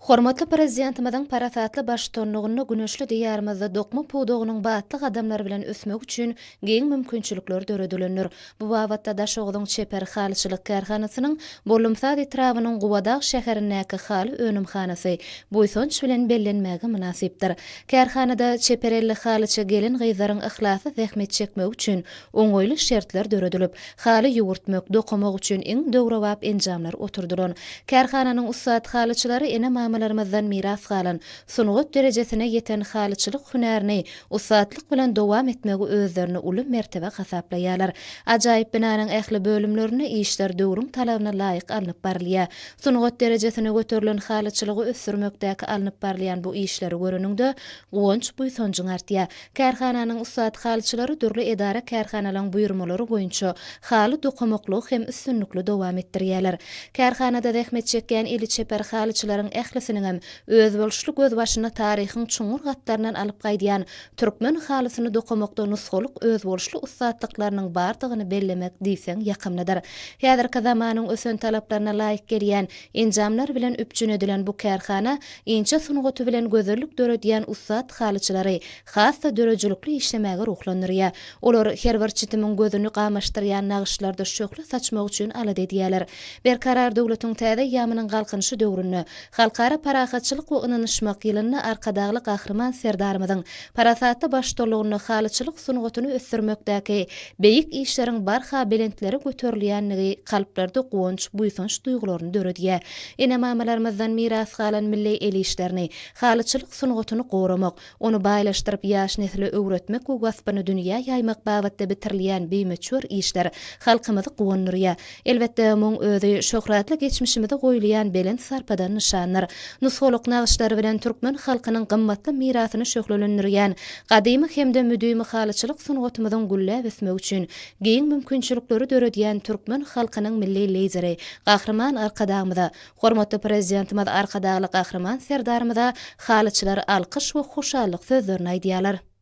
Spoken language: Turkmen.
Hormatly Prezidentimiziň parasatly baştutanlygynda güneşli Diýarymyzda dokma pudagynyň batly gadamlar bilen ösmegi üçin giň mümkinçilikler döredilendir. Bu babatda Daşoguzyň çeper halyçylyk kärhanasynyň Bollumsaz etrabynyň Gubadag şäherindäki haly önümhanasy buýsanç bilen bellenmäge mynasypdyr. Kärhanada çeper elli halyçy gelin-gyzlaryň yhlasly zähmet çekmegi üçin oňaýly şertler döredilip, haly ýüwürtmek, dokamak üçin iň döwrebap enjamlar oturdylan. Kärhananyň ussat halyçylary ene-mamalarymyzdan miras galan, sungat derejesine ýeten halyçylyk hünärini ussatlyk bilen dowam etmegi özlerine uly mertebe hasaplaýarlar. Ajaýyp binanyň ähli bölümlerinde işler döwrüň talabyna laýyk alnyp barylýar. Sungat derejesine göterilen halyçylygy ösdürmekdäki alnyp barylýan bu işleri göreniňde, guwanç-buýsanjyň artýar. Kärhananyň ussat halyçylary dürli edara-kärhanalaryň buýurmalary boýunça haly dokamaklygy hem üstünlikli dowam etdirýärler. Kärhanada zähmet çekýän eli çeper halyçylaryň ählisiniňem özboluşly gözbaşyny taryhyň çuňňur gatlaryndan alyp gaýdýan türkmen halysyny dokamakda nusgalyk özboluşly ussatlyklarynyň bardygyny bellemek diýseň ýakymlydyr. Häzirki zamanyň ösen talaplaryna laýyk gelýän enjamlar bilen üpjün edilen bu kärhana inçe sungaty bilen gözellik döredýän ussat halyçylary has-da döredijilikli işlemäge ruhlandyrýar. Olar her bir çitimiň gözüni gamaşdyrýan nagyşlarda şöhle saçmak üçin alada edýärler. Berkarar döwletiň täze eýýamynyň Galkynyşy döwründe, Halkara parahatçylyk we ynanyşmak ýylynda Arkadagly Gahryman Serdarymyzyň parasatly baştutanlygynda halyçylyk sungatyny ösdürmekdäki beýik işleriň barha belentlere göterilýändigi kalplarda guwanç, buýsanç duýgularyny döredýär. Ene-mamalarymyzdan miras galan milli el işlerini, halyçylyk sungatyny goramak, ony baýlaşdyryp ýaş nesle öwretmek we waspyny dünýä ýaýmak babatda bitirilýän bimöçber işler halkymyzy guwandyrýar. Elbetde, muň özi şöhratly geçmişimize goýulýan belent sarpadan nyşandyr. Nusgalyk nagyşlary bilen türkmen halkynyň gymmatly mirasyny şöhlelendirýän gadymy hem-de müdimi halyçylyk sungatymyzyň gülläp ösmegi üçin giň mümkinçilikleri döredýän türkmen halkynyň Milli Lideri Gahryman Arkadagymyza, hormatly Prezidentimiz Arkadagly Gahryman Serdarymyza halyçylar alkyş we hoşallyk sözlerini aýdýarlar.